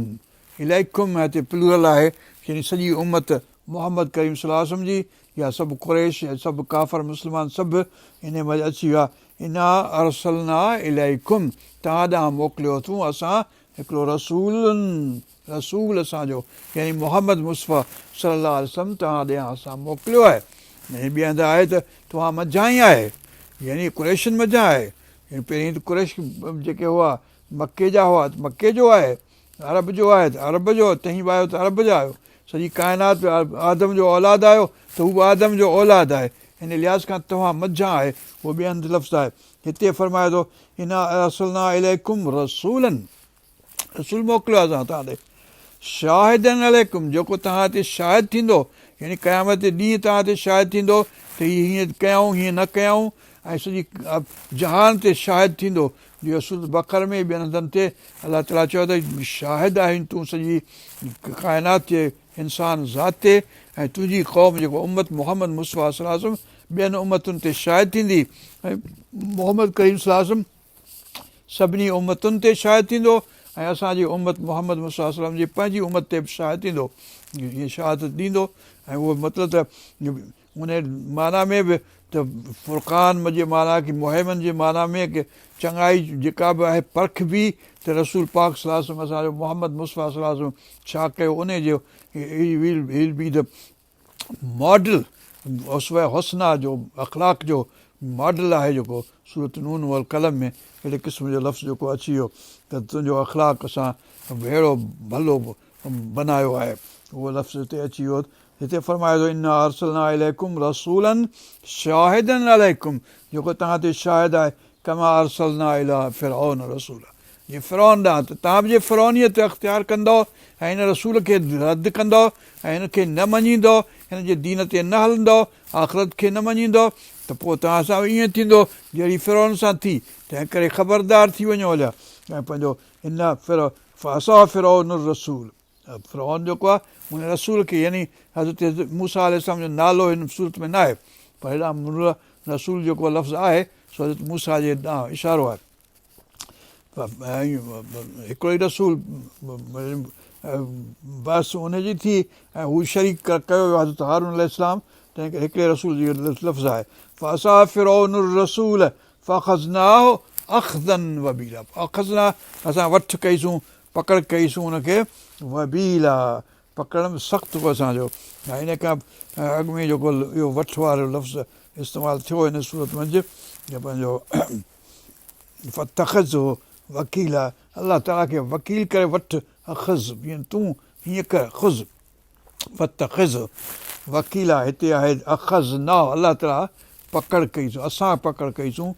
اليڪم هتي پلورل آهي يعني سڄي امت محمد ڪريم صلي الله عليه وسلم جي يا سڀ قريش يا سڀ ڪافر مسلمان سڀ انهي منجه اچي ويا انا ارسلنا اليڪم توهان ڏانهن موڪليو اٿون اسان هڪڙو رسول رسول اسان جو يعني محمد مصطفيٰ صلي الله عليه وسلم توهان ڏانهن اسان موڪليو آهي يعني ٻئي هنڌ آهي ته توهان منجهان ئي آهي يعني قريشن منجهان آهي يعني پهرين ته قريش جيڪي هئا مڪي جا هئا ته مڪي جو آهي عرب جو آهي ته عرب جو توهين به آهيو ته عرب جا آهيو سڄي ڪائنات آدم جو اولاد آهيو ته هو به آدم جو اولاد آهي ان لحاظ کان توهان منجهان آهي اهو ٻئي هنڌ لفظ آهي هتي فرمائي ٿو انا ارسلنا اليڪم رسولا رسول موڪليو آهي اسان توهان تي شاهدا عليڪم جيڪو توهان تي شاهد ٿيندو يعني قيامت جي ڏينهن توهان تي شاهد ٿيندو ته هي هيئن ڪيائون هيئن نه ڪيائون ۽ سڄي جهان تي شاهد ٿيندو جيئن سورت بقر ۾ ٻين هنڌن تي الله تعاليٰ چيو ته شاهد آهين تون سڄي ڪائنات جي انسان ذات تي ۽ تنهنجي قوم جيڪو امت محمد مصطفيٰ صلي الله عليه وسلم ٻين امتن تي شاهد ٿيندي ۽ محمد ڪريم صلي الله عليه وسلم سڀني امتن تي شاهد ٿيندو ۽ اسان جي امت محمد مصطفيٰ صلي الله عليه وسلم جي پنهنجي امت تي به شاهد ٿيندو ائين شهادت ڏيندو ۽ اهو مطلب ته ان معنيٰ ۾ به ته فرقان جي معنيٰ ڪي مهيمن جي معنيٰ ۾ ڪي چڱائي جيڪا به آهي پرکبي ته رسول پاڪ صلي الله عليه وسلم اسان جو محمد مصطفيٰ صلي الله عليه وسلم ڇا ڪيو انهي جو he will be the model اسوه حسنه جو اخلاق جو ماڊل آهي جيڪو سورة نون والقلم ۾ اهڙي قسم جو لفظ جيڪو اچي ويو ته تنهنجو اخلاق اسان اهڙو ڀلو بنايو آهي اهو لفظ هتي اچي ويو هتي فرمائي ٿو انا ارسلنا اليڪم رسولا شاهدا عليڪم جيڪو توهان تي شاهد آهي ڪما ارسلنا الي فرعون رسولا جيئن فرعون ڏانهن ته توهان به جي فرعونيت اختيار ڪندؤ ۽ هن رسول کي رد ڪندؤ ۽ هن کي نه مڃيندؤ هن جي دين تي نه هلندؤ آخرت کي نه مڃيندؤ ته پوء توهان سان به ائين ٿيندو جهڙي فرعون سان ٿي تنهن ڪري خبردار ٿي وڃو هليا ۽ پنهنجو ان فعصي فرعون الرسول فرعون جيڪو آهي ان رسول کي يعني حضرت موسيٰ عليه السلام جو نالو هن سورت ۾ ناهي پر هيڏانهن رسول جيڪو لفظ آهي سو حضرت موسيٰ جي ڏانهن اشارو آهي هڪڙو ئي رسول بعث ان جي ٿي ۽ هو شريڪ ڪيو ويو حضرت هارون عليه السلام تنهن ڪري هڪڙي رسول جو لفظ آهي فعصي فرعون الرسول فاخذناه اخذا وبيلا اخذنا اسان وٺ ڪئيسون پڪڙ ڪئيسون ان کي وبيلا پڪڙڻ به سخت هو اسان جو ۽ ان کان اڳ ۾ جيڪو اهو وٺ وارو لفظ استعمال ٿيو هن سورت منجهه پنهنجو فاتخذه وڪيلا الله تعاليٰ کي وڪيل ڪري وٺ اخذ يعني تون هيئن ڪر خذ فاتخذه وڪيلا هتي آهي اخذناه الله تعاليٰ پڪڙ ڪئيسون اسان پڪڙ ڪئيسون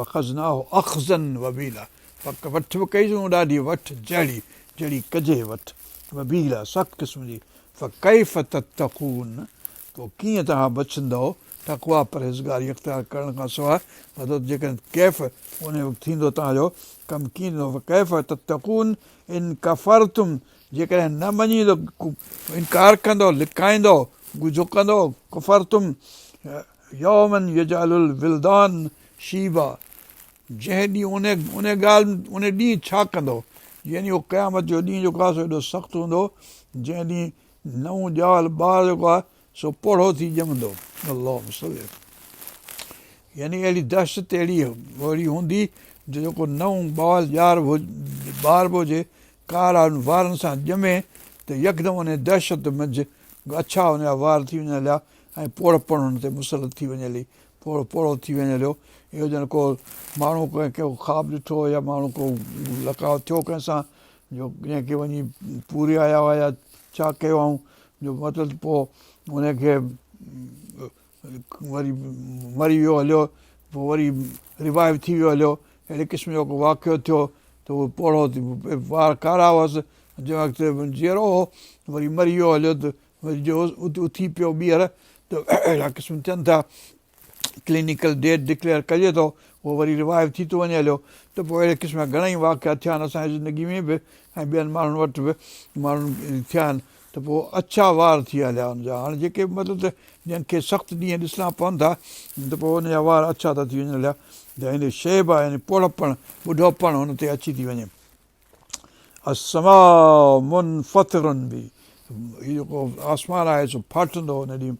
اخذناه اخذا وبيلا پڪ وٺ به ڪئيسون ڏاڍي وٺ جهڙي جهڙي ڪجي وٺ وبيلا سخت قسم جي فڪيف تتقون پوء ڪيئن توهان بچندؤ تقويٰ، پرهيزگاري، اختيار ڪرڻ کان سواء، مطلب جيڪڏهن ڪيف ان وقت ٿيندو توهان جو ڪم ڪيئن ٿيندو فڪيف تتقون ان ڪفرتم جيڪڏهن نه مڃيندو انڪار ڪندؤ لڪائيندؤ ڳجهو ڪندؤ ڪفرتم يوما يجعل الولدان شيبا جنهن ڏينهن ان ان ڳالهه ان ڏينهن ڇا ڪندؤ؟ يعني اهو قيامت جو ڏينهن جيڪو آهي سو ايڏو سخت هوندو، جنهن ڏينهن نئون ڄاول ٻار جيڪو آهي سو پوڙهو ٿي ڄمندو. اللهم صل يعني اهڙي دهشت اهڙي اهڙي هوندي جو جيڪو نئون ٻال ڄار ٻار به هجي ڪارا وارن سان ڄمي ته يڪدم ان دهشت منجهه اڇا ان جا وار ٿي وڃن هليا ۽ پوڙهپڻ هن تي مسلط ٿي وڃي هلي پوڙهو پوڙهو ٿي وڃي هليو. اهو ڄڻ ڪو ماڻهو ڪنهن کي خواب ڏٺو يا ماڻهو ڪو لقاء ٿيو ڪنهن سان جو ڪنهن کي وڃي پوري آيا هئا يا ڇا ڪيو هئائون جو مطلب پوء ان کي وري مري ويو هليو پوء وري ريوائيو ٿي ويو هليو اهڙي قسم جو ڪو واقعو ٿيو ته اهو پوڙهو وار ڪارا هئس جنهن وقت جيئرو هو وري مري ويو هليو ته وري جو اٿي پيو ٻيهر ته اهڙا قسم ٿين ٿا ڪلينيڪل ڊيڊ ڊڪليئر ڪجي ٿو اهو وري ريوائيو ٿي ٿو وڃي هليو ته پوء اهڙي قسم جا گهڻا ئي واقعا ٿيا آهن اسان جي زندگي ۾ به ۽ ٻين ماڻهن وٽ به ماڻهن ٿيا آهن ته پوء اڇا وار ٿي هليا ان جا هاڻي جيڪي مطلب ته جن کي سخت ڏينهن ڏسڻا پون ٿا ته پوء ان جا وار اڇا ٿا ٿي وڃن هليا ته هن شيب آهي يعني پوڙهپڻ ٻڍوپڻ هن تي اچي ٿي وڃي السماء منفطر به هي جيڪو آسمان آهي سو ڦاٽندو ان ڏينهن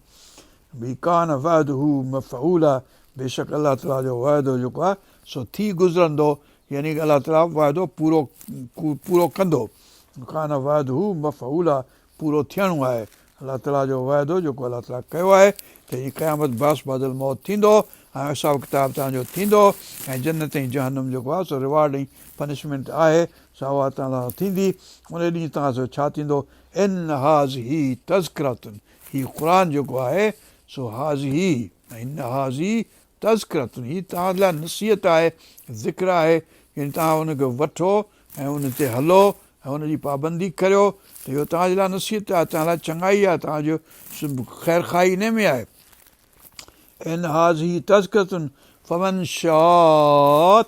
به ڪان وعده مفعولا بيشڪ الله تعاليٰ جو وعدو جيڪو آهي سو ٿي گذرندو يعني الله تعاليٰ وعدو پورو پورو ڪندو ڪان وعده مفعولا پورو ٿيڻو آهي الله تعاليٰ جو وعدو جيڪو الله تعاليٰ ڪيو آهي ته هي قيامت بعث بعد الموت ٿيندو ۽ حساب ڪتاب توهان جو ٿيندو ۽ جنت ۽ جهنم جيڪو آهي سو ريوارڊ ۽ پنشمينٽ آهي سا اها توهان سان ٿيندي ان ڏينهن توهان سان ڇا ٿيندو ان هٰذه تذڪرة هي قرآن جيڪو آهي سو هٰذه ان هٰذه تذڪرة هي توهان لاء نصيحت آهي ذڪر آهي يعني توهان ان کي وٺو ۽ ان تي هلو ۽ ان جي پابندي ڪريو ته اهو توهان جي لاء نصيحت آهي، توهان لاء چڱائي آهي، توهان جو خير خواهي انهي ۾ آهي. ان هٰذه تذڪرة فمن شاء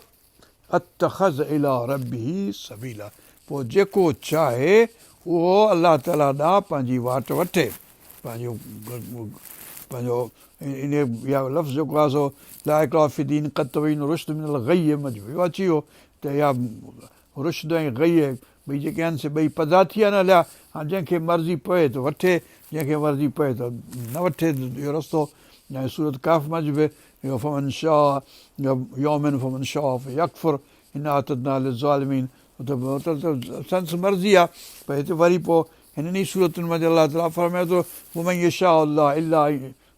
اتخذ الي ربه سبيلا پوء جيڪو چاهي اهو الله تعالي ڏانهن پنهنجي واٽ وٺي پنهنجو پنهنجو ان يا لفظ جيڪو آهي سو لا اڪراه في الدين قد تبين الرشد من الغي منجهه اهو اچي ويو ته يا رشد ۽ غي ٻئي جيڪي آهن سي ٻئي پڌرا ٿي ويا آهن هليا، هاڻ جنهن کي مرضي پوي ته وٺي، جنهن کي مرضي پوي ته نه وٺي اهو رستو. ۽ سورت ڪهف منجه به اهو فمن شاء يؤمن فمن شاء يڪفر انا اعتدنا للظالمين ته مطلب ته سندس مرضي آهي پر هتي وري پوء هنن ئي سورتن منجه الله تعالي فرمائي ٿو ومن يشاء الله الا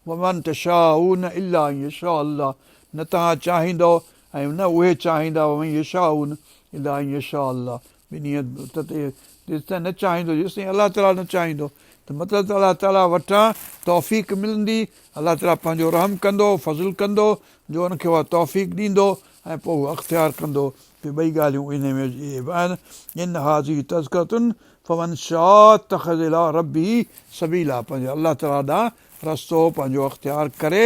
وما تشاءون الا ان يشاء الله نه توهان چاهيندؤ ۽ نه اهي چاهيندا ومن يشاءون الا ان يشاء الله ٻنهي ته جيستائين نه چاهيندو جيستائين الله تعالي نه چاهيندو ته مطلب ته الله تعالي وٽان توفيق ملندي الله تعالي پنهنجو رحم ڪندو فضل ڪندو جو ان کي اها توفيق ڏيندو ۽ پوء هو اختيار ڪندو ته ٻئي ڳالهيون انهي ۾ اهي به آهن ان هذه تذڪرة فمن شاء اتخذ الي ربه سبيلا پنهنجي الله تعالي ڏانهن رستو پنهنجو اختيار ڪري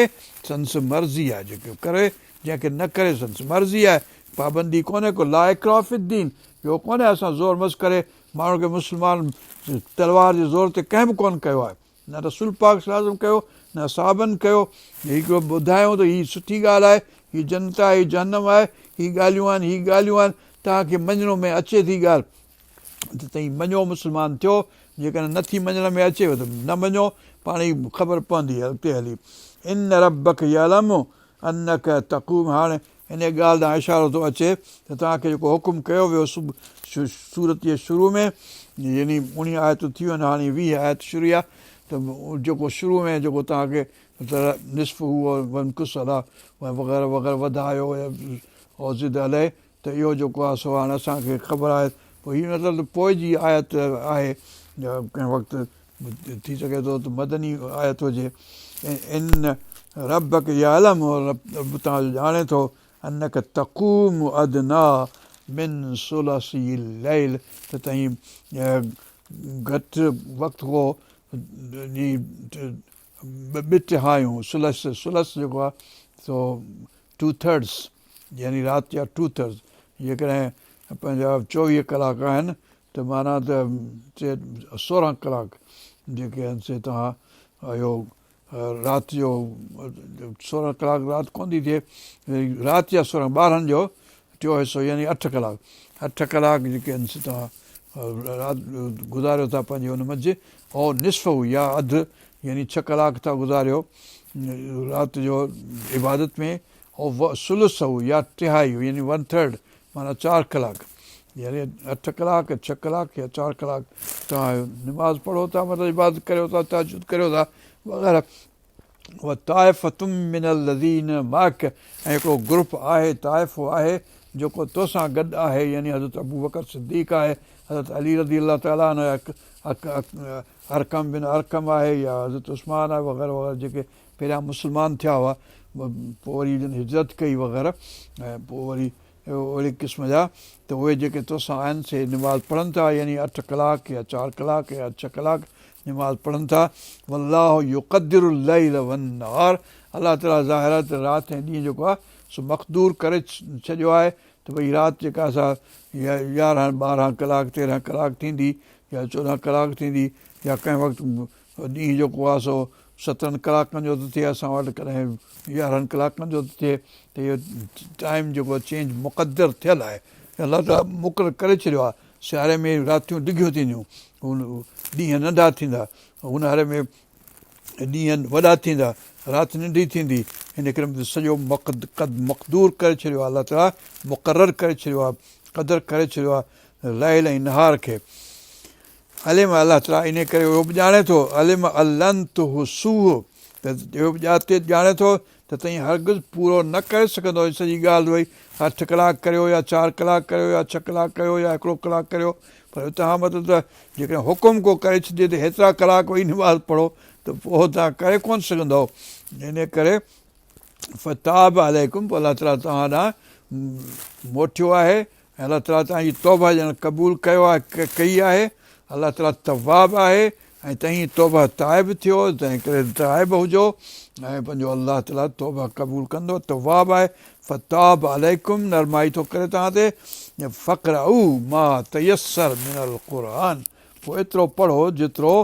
سندس مرضي آهي جيڪو ڪري جنهن کي نه ڪري سندس مرضي آهي پابندي ڪونهي ڪو لا اڪراه في الدين اهو ڪونهي اسان زور مس ڪري ماڻهن کي مسلمان تلوار جي زور تي ڪنهن به ڪونه ڪيو آهي نه رسول پاڪ صلي الله عليه وسلم ڪيو نه اصحابن ڪيو هي ٻڌايو ته هي سٺي ڳالهه آهي هي جنت آهي هي جهنم آهي هي ڳالهيون آهن هي ڳالهيون آهن توهان کي مڃڻو ۾ اچي ٿي ڳالهه ته توهين مڃو مسلمان ٿيو، جيڪڏهن نه ٿي مڃڻ ۾ اچيو ته نه مڃو، پاڻ ئي خبر پوندي اڳتي هلي. ان ربک يعلم انک تقوم هاڻ انهيء ڳالهه ڏانهن اشارو ٿو اچي ته توهان کي جيڪو حڪم ڪيو ويو سورت جي شروع ۾ يعني اوڻيهه آيتون ٿي ويون هاڻي 20 آيت شروع آهي ته جيڪو شروع ۾ جيڪو توهان کي نصفه او انقص وغيره وغيره وڌايو او زد عليه ته اهو جيڪو آهي سو هاڻي اسان کي خبر آهي پوء هي مطلب ته پوء جي آيت آهي ڪنهن وقت ٿي سگهي ٿو ته مدني آيت هجي ان ربک يعلم رب توهان جو ڄاڻي ٿو انک تقوم ادنيٰ من ثلثي الليل ته توهين گهٽ وقت ڪو ٻه ٽهايون ثلث ثلث جيڪو آهي سو ٽو ٿرڊس يعني رات جا ٽو ٿرڊس جيڪڏهن پنهنجا 24 ڪلاڪ آهن ته معنيٰ ته 16 ڪلاڪ جيڪي آهن سي توهان اهو رات جو 16 ڪلاڪ رات ڪونه ٿي ٿئي رات جا 16 ٻارهن جو ٽيون حصو يعني اٺ ڪلاڪ اٺ ڪلاڪ جيڪي آهن سي توهان رات گذاريو ٿا پنهنجي ان منجهه او نصفه يا اڌ يعني ڇهه ڪلاڪ ٿا گذاريو رات جو عبادت ۾ او ثلثه يا ٽهائي يعني ون ٿرڊ معنيٰ چار ڪلاڪ يعني اٺ ڪلاڪ ڇهه ڪلاڪ يا چار ڪلاڪ توهان نماز پڙهو ٿا مطلب عبادت ڪريو ٿا تهجد ڪريو ٿا وغيره وطائفة من الذين معڪ ۽ هڪڙو گروپ آهي، طائفو آهي، جيڪو توسان گڏ آهي يعني حضرت ابوبڪر صديق آهي، حضرت علي رضي الله تعالٰي عنه ارقم بن ارقم آهي يا حضرت عثمان آهي وغيره وغيره جيڪي پهريان مسلمان ٿيا هئا پوء وري جن هجرت ڪئي وغيره ۽ پوء وري اهڙي قسم جا ته اهي جيڪي توسان آهن سي نماز پڙهن ٿا يعني اٺ ڪلاڪ يا چار ڪلاڪ يا ڇهه ڪلاڪ نماز پڙهن ٿا والله يقدر الليل والنهار الله تعالي ظاهر آهي ته رات ۽ ڏينهن جيڪو آهي سو مقدور ڪري ڇڏيو آهي ته ڀئي رات جيڪا سا 11 12 ڪلاڪ 13 ڪلاڪ ٿيندي يا 14 ڪلاڪ ٿيندي يا ڪنهن وقت ڏينهن جيڪو آهي سو 17 ڪلاڪن جو ٿو ٿئي اسان وٽ ڪڏهن 11 ڪلاڪن جو ٿو ٿئي ته اهو ٽائيم جيڪو چينج مقدر ٿيل آهي الله تعالي مقرر ڪري ڇڏيو آهي سياري ۾ راتيون ڊگهيون ٿينديون ڏينهن ننڍا ٿيندا اونهاري ۾ ڏينهن وڏا ٿيندا رات ننڍي ٿيندي ان ڪري سڄو مقدور ڪري ڇڏيو آهي الله تعالي مقرر ڪري ڇڏيو آهي قدر ڪري ڇڏيو آهي ليل ۽ نهار کي علم الله تعاليٰ انهيء ڪري اهو به ڄاڻي ٿو، علم ان لن تحصوه ته اهو به ڄاتي ڄاڻي ٿو ته توهين هرگز پورو نه ڪري سگهندؤ هي سڄي ڳالهه ڀئي اٺ ڪلاڪ ڪريو يا چار ڪلاڪ ڪريو يا ڇهه ڪلاڪ ڪريو يا هڪڙو ڪلاڪ ڪريو پر توهان مطلب ته جيڪڏهن حڪم ڪو ڪري ڇڏجي ته هيترا ڪلاڪ ويهي نماز پڙهو ته پوء توهان ڪري ڪونه سگهندؤ انهيء ڪري فتاب عليڪم پوء الله تعاليٰ توهان ڏانهن موٽيو آهي ۽ الله تعاليٰ توهان جي توبه ڄڻ قبول ڪيو آهي ڪئي آهي، الله تعاليٰ تواب آهي ۽ توهين توبه تائب ٿيو تنهن ڪري تائب هجو ۽ پنهنجو الله تعاليٰ توبه قبول ڪندو تواب آهي فتاب عليڪم نرمائي ٿو ڪري توهان تي فاقرؤ ما تيسر من القرآن پوء ايترو پڙهو جيترو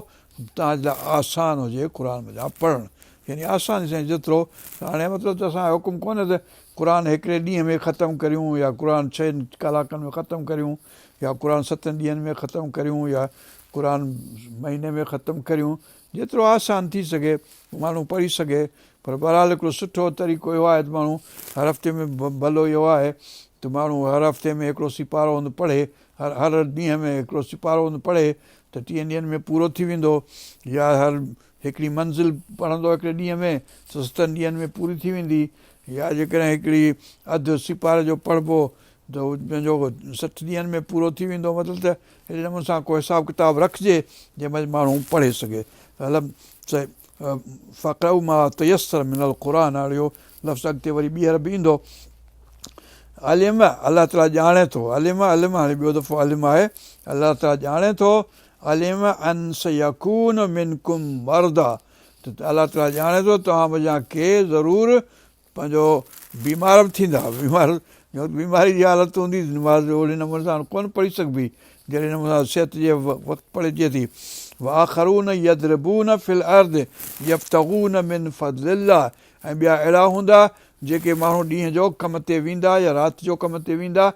توهان جي لاء آسان هجي قرآن منجهان پڙهڻ يعني آساني سان جيترو هاڻي مطلب ته اسان جو حڪم ڪونهي ته قرآن هڪڙي ڏينهن ۾ ختم ڪريون يا قرآن ڇهن ڪلاڪن ۾ ختم ڪريون يا قرآن ستن ڏينهن ۾ ختم ڪريون يا قرآن مهيني ۾ ختم ڪريون جيترو آسان ٿي سگهي ماڻهو پڙهي سگهي. پر بهرحال هڪڙو سٺو طريقو اهو آهي ته ماڻهو هر هفتي ۾ ڀلو اهو آهي ته ماڻهو هر هفتي ۾ هڪڙو سيپارو هوند پڙهي هر هر ڏينهن ۾ هڪڙو سيپارو هوند پڙهي ته ٽيهن ڏينهن ۾ پورو ٿي ويندو يا هر هڪڙي منزل پڙهندو هڪڙي ڏينهن ۾ ته ستن ڏينهن ۾ پوري ٿي ويندي يا جيڪڏهن هڪڙي اڌ سيپاري جو پڙهبو ته هو پنهنجو 60 ڏينهن ۾ پورو ٿي ويندو مطلب ته اهڙي نموني سان ڪو حساب ڪتاب رکجي جنهن ۾ ماڻهو پڙهي سگهي فاقرؤ ما تيسر من القرآن هاڻي اهو لفظ اڳتي وري ٻيهر به ايندو علم الله تعاليٰ ڄاڻي ٿو علم علم هاڻي ٻيو دفعو علم آهي الله تعاليٰ ڄاڻي ٿو علم ان سيڪون منڪم مرضيٰ ته الله تعاليٰ ڄاڻي ٿو توهان منجهان ڪي ضرور پنهنجو بيمار به ٿيندا، بيمار بيماري جي حالت هوندي نماز اوهڙي نموني سان ڪونه پڙهي سگهبي جهڙي نموني سان صحت جي وقت پڙهجي ٿي. واخرون يضربون في الارض يبتغون من فضل الله ۽ ٻيا اهڙا هوندا جيڪي ماڻهو ڏينهن جو ڪم تي ويندا يا رات جو ڪم تي ويندا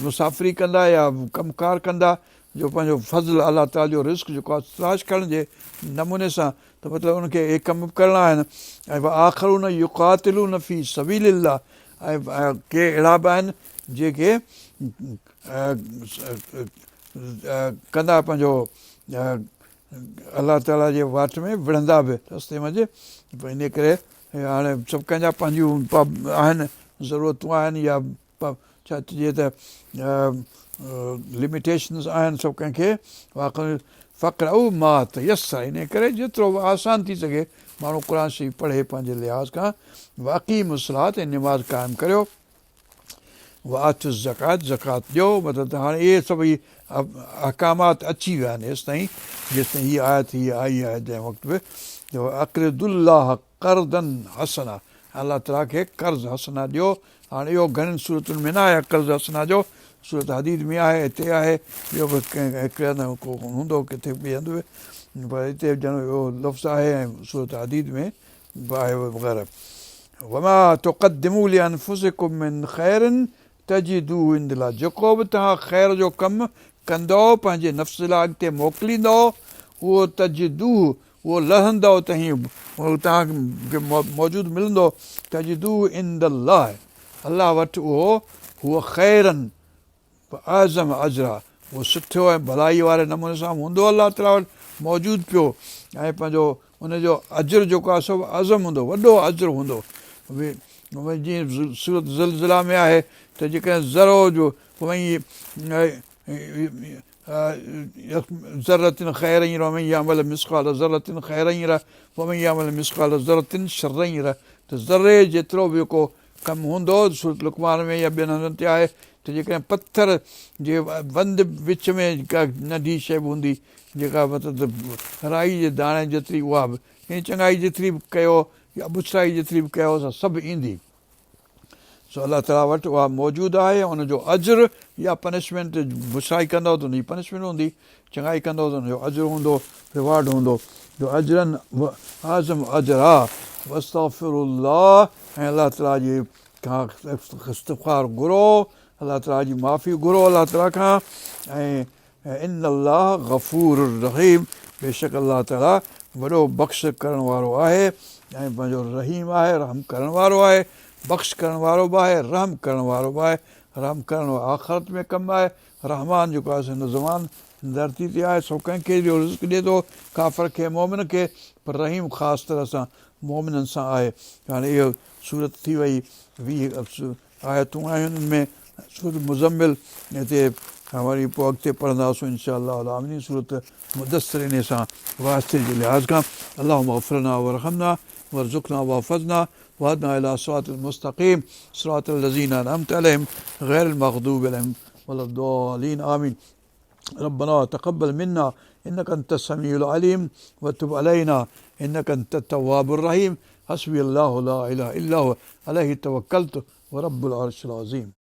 مسافري ڪندا يا ڪم ڪار ڪندا جو پنهنجو فضل الله تعالي جو رزق جيڪو آهي تلاش ڪرڻ جي نموني سان ته مطلب انهن کي اهي ڪم به ڪرڻا آهن ۽ وآخرون يقاتلون في سبيل الله ۽ ڪي اهڙا به آهن جيڪي ڪندا پنهنجو الله تعاليٰ جي واٽ ۾ وڙهندا به رستي منجهه ان ڪري هاڻي سڀ ڪنهن جا پنهنجون آهن ضرورتون آهن يا ڇا چئجي ته لميٽيشنز آهن سڀ ڪنهن کي فاقرؤ ما تيسر انهي ڪري جيترو به آسان ٿي سگهي ماڻهو قرآن شريف پڙهي پنهنجي لحاظ کان واقيموا الصلاة ۽ نماز قائم ڪريو وآتوا الزڪاة زڪوات ڏيو مطلب ته هاڻي اهي سڀئي احڪامات اچي ويا آهن هيستائين جيستائين هي آيت هي آئي آهي جنهن وقت به اقرضوا الله قرضا حسنا الله تعالي کي قرض حسنا ڏيو هاڻي اهو گهڻين سورتن ۾ نه آهي قرض حسنا جو سورت حديد ۾ آهي هتي آهي ٻيو به ڪنهن هڪڙي هنڌ ڪو هوندو ڪٿي ٻئي هنڌ به پر هتي ڄڻ اهو لفظ آهي ۽ سورت حديد ۾ به آهي وغيره وما تقدموا لانفسڪم من خير تجدوه عند الله جيڪو به توهان خير جو ڪم ڪندؤ پنهنجي نفس لاء اڳتي موڪليندؤ اهو تجدوه اهو لهندؤ ته هي توهان کي موجود ملندو، تجدوه عند الله الله وٽ اهو هو خيرا واعظم اجرا اهو سٺو ۽ ڀلائي واري نموني سان هوندو الله تعاليٰ وٽ موجود پيو ۽ پنهنجو ان جو اجر جيڪو آهي سو اعظم هوندو وڏو اجر هوندو جيئن سورت زلزله ۾ آهي ته جيڪڏهن ذرو جو ذرة خيرا يره ومن يعمل مثقال ذرة خيرا يره ومن يعمل مثقال ذرة شرا يره ته ذري جيترو به ڪو ڪم هوندو سورت لقمان ۾ يا ٻين هنڌن تي آهي ته جيڪڏهن پٿر جي بند وچ ۾ ڪا ننڍي شيء به هوندي جيڪا مطلب رائي جي داڻي جيتري اها به يعني چڱائي جيتري به ڪيو يا بڇڙائي جيتري به ڪيو سا سڀ ايندي سو الله تعاليٰ وٽ اها موجود آهي ان جو اجر يا پنشمينٽ بڇڙائي ڪندؤ ته ان جي پنشمينٽ هوندي چڱائي ڪندؤ ته ان جو اجر هوندو ريوارڊ هوندو جو اجرا اعظم اجرا واستغفروا الله ۽ الله تعاليٰ جي کان استغفار گهرو الله تعاليٰ جي معافي گهرو الله تعاليٰ کان ۽ ان الله غفور رحيم بيشڪ الله تعالي وڏو بخش ڪرڻ وارو آهي ۽ پنهنجو رحيم آهي رحم ڪرڻ وارو آهي بخش ڪرڻ وارو به آهي رحم ڪرڻ وارو به آهي رحم ڪرڻ آخرت ۾ ڪم آهي رحمان جيڪو آهي سو هن زمان هن ڌرتي تي آهي سو ڪنهن کي جو رزق ڏئي ٿو ڪافر کي مومن کي پر رحيم خاص طرح سان مومنن سان آهي هاڻي اهو سورت ٿي وئي 20 آيتون آهن ان ۾ سورة مزمل هتي وري پوء اڳتي پڙهنداسون ان شاء الله العالمين سورة مدثر انهي سان واسطي جي لحاظ کان اللهم اغفر لنا وارحمنا وارزقنا واحفظنا واهدنا الى صراط المستقيم صراط الذين انعمت عليهم غير المغضوب عليهم ولا الضالين آمين ربنا تقبل منا انك انت السميع العليم وتب علينا انك انت التواب الرحيم حسبي الله لا اله الا هو عليه توكلت ورب العرش العظيم.